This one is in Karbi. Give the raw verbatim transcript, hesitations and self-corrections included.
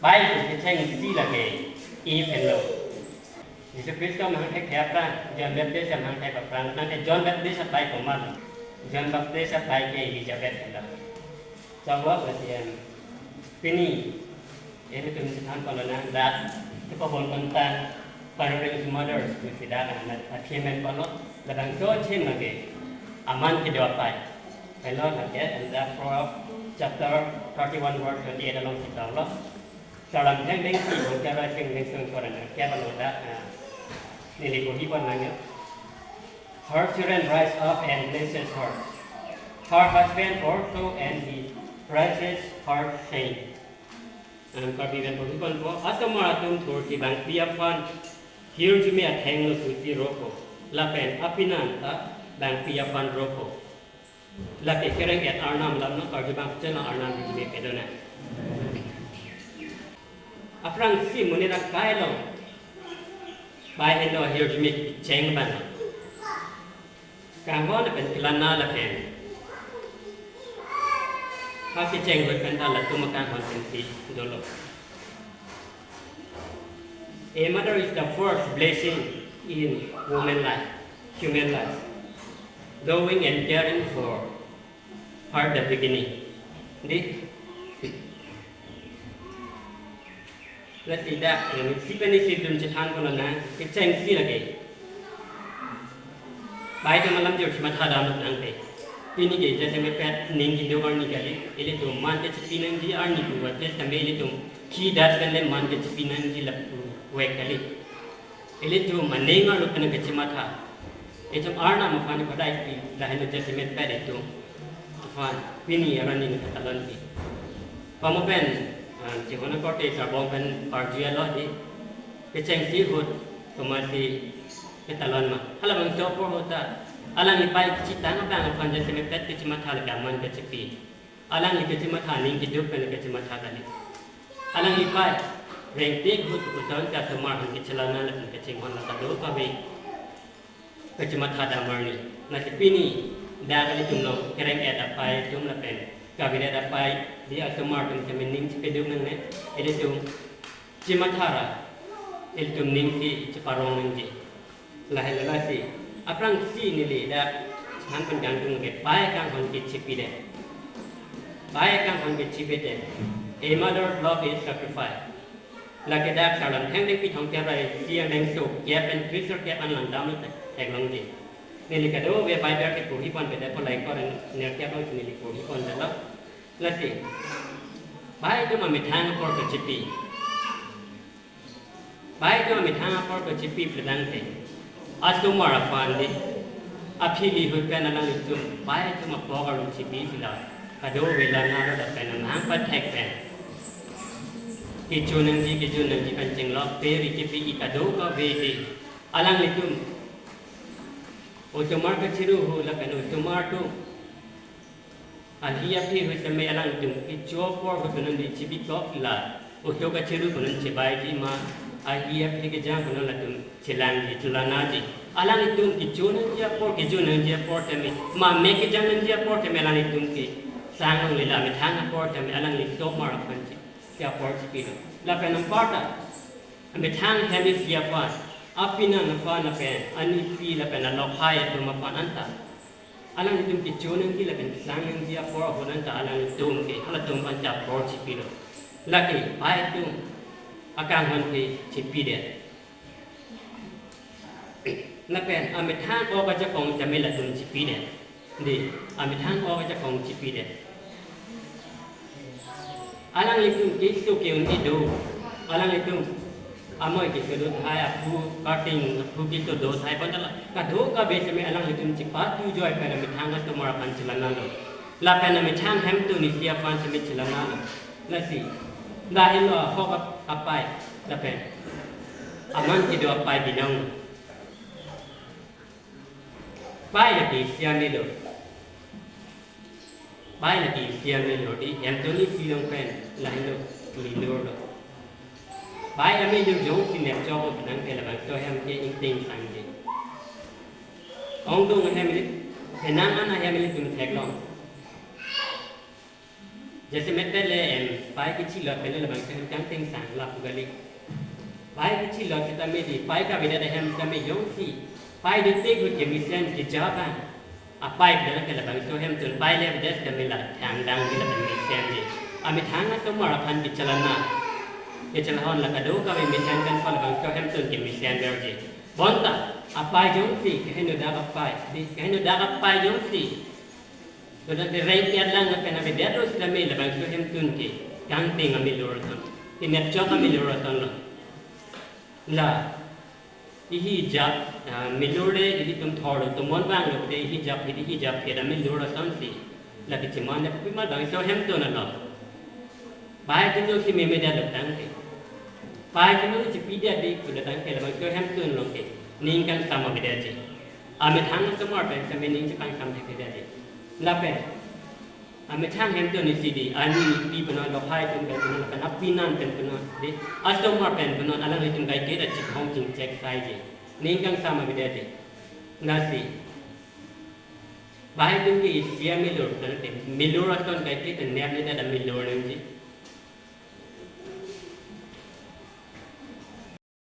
Bai ke kechengsi lake iphenlo. Jisu Khristo amahang thekthek aphrang, John Baptist amahang thek aphrang, nangke John Baptist abai komatlo? John Baptist abai ke Elizabeth henlo. Sabok latihan. Pini, ilitum chethan palo nang dak, kepabon kontang, Pioneering Mothers, kusida nang, achievement palo, labangso achievement ke, aman kedo apai. Hello, nangke, and therefore, chapter thirty-one, verse twenty-eight along kita lo. Sarlam thengdeng si, bongkar thengdeng sung koran, kya balo dak, ah, neli ko hi pon nang ya. Her children rise up and blesses her. Her husband also, and he praises her saying. Ang Karbi pen pon pon po, atomar atum thursi bangpi aphan hirjume athengno thusi ropo. Lapen apinan ta bangpi aphan ropo. Lake kereng-et Arnam alam no karju bang chela Arnam di me pedona. Aphrangsi monit akai along bai henlo hirjume cheng ban. Kanghon pen kelana lapen ha kecheng ahut pen ta latum akanghon pensi dolo. A mother is the first blessing in woman life, human life. Loving and caring for her the beginning. Di? Lasi dak, eh, isi pen isi dun chethan kono nang, kechengsi lake. Bai ke malam jor si matha dam nang te. Pini ke jase me pet ning kindo arni kali, ilitum man kechipi nangji arni pu, jase me ilitum kidat pen le man kechipi nangji lapu vek kali. Ilitum aning arlo pen kechimatha. Itum Arnam aphan padai pi, lahen jase me pet itum aphan pini arni ni katalon pi. Pamo pen, ah, Johana korte karbong pen parjuilo di, kechengsi ahut komatsi ketalon ma. Halabangso apor ahut ta, alang ipai chetang abang aphan jase me pet kechimatha lake aman kechipi. Alangli kechimatha aning keduk pen kechimatha kali. Alangli pai rengtik ahut puson ke atomar aphan kechelana lapen kechinghon la kadokave kechimatha dam arni. Lasi pini dak ilitum along kereng-et apai atum lapen kavidet apai di atomar atum kemening chipeduk nangne, ilitum chimatha ra ilitum aning si chiparong nangji. Lahelo lasi, aphrangsi neli dak chethan pen kangtung ke bai akanghon kechipidet. Bai akanghon kechipidet. A mother's love is sacrifice. Lake dak Sarlam thengdeng pi thomkep ra isi angdengso kep pen three sir kep an langdam theklongji. Neli kadokave Bible ke porhi pon pedet, pulai kor nerkep along neli porhi pon detlo. Lasi, bai atum amethang apor kechipi. Bai atum amethang apor kechipi pledang te, atomar aphan di, aphi li ahut pen alanglitum bai atum apok arlo chipisi la kadokave lana lo lapen amahang pathek pen kecho nangji, kecho nangji pen chenglok pe ri kepi-i kadokave di, alanglitum otomar kachiru ahut lapen otomar atum ahi aphi ahut tame alangtum kecho apor ahut pen neli chibikok la, oso kachiru pen chibaiji ma, ahi aphi kejang pen latum chelangji, chelanaji. Alangtum kecho nangji apor, kecho nangji apor tame, ma me kejang nangji apor tame alangtum kesang longle, la amethang apor tame alangli atomar aphan chi, ke apor chipilo. Lapen anparta, amethang hem isi aphan, apinan aphan lapen, anipi lapen alokhai atum aphan anta alangtum kecho nangji lapen sang nangji apor ahut anta alangtum ke halatum aphan ta apor chipilo. Lake bai atum akanghon ke chipidet. Lapen amethang ok ajakong tame latum chipidet. Di, amethang ok ajakong chipidet. Alanglitum keso ke-un kedo. Alanglitum amoi keso do thai, aphu karting aphu keso do thai, bonta la kadokave tame alanglitum chipatu joi pen amethang atomar aphan chelanalo. Lapen amethang hemtun isi aphan tame chelanalo. Lasi, lahelo ahok ap-, apai, lapen aman kedo apai binong. Bai lake isi amelo. Bai lake isi amelo di, hemtun isi along pen lahelo melorlo. Bai amelo jongsi nepchok penang ke labangso hem ke ingting sangji. Ongdung hem ili, penang an ahem ilitum theklong. Jasemet le em, pei kechilot pen labangso ahem kangting sang lapu kali. Pei kechilot sitame dei, pei kavedet ahem tame jongsi pei dei te ahut kemesen keja abang, apei pen ke labangso ahemtun pei le avedet sitame la thangdang ke lapen mesen dei. Amethang asomar aphan kechelana, kechelahon la kadokave mesen pen pa labangso ahemtun kemesen ver dei. Bonta apei jongsi kehenodak apei, dei, kehenodak apei jongsi, bonta rengke lang lapen avedetlo sitame labangso ahemtun ke kangting amelur ason, kenep chok amelur ason lo. La ihijap, ah, melur le ilitum thorlo, tomon vanglo te ihijap, ihijap ke amelur asonsi la kechimon ne pima labangso ahemtun lo. Pei atum jongsi memedetlo tangte, pei atum jongsi pidet dei pulo tangte labangso ahemtun along ke ning kangsam avedet dei. Amethang asomar pen sitame ning chepangsam thekthedet dei. Lapen amethang ahemtun isi dei, ani pi punon, lahai atum pen punon, lapen apinan pen punon, dei, asomar pen punon, alanglitum kaike ta chikhong chingchek sai dei, ning kangsam avedet dei. Lasi pei atum ke isi amelur tangte, melur ason kaike ta nepnedet amelur nang.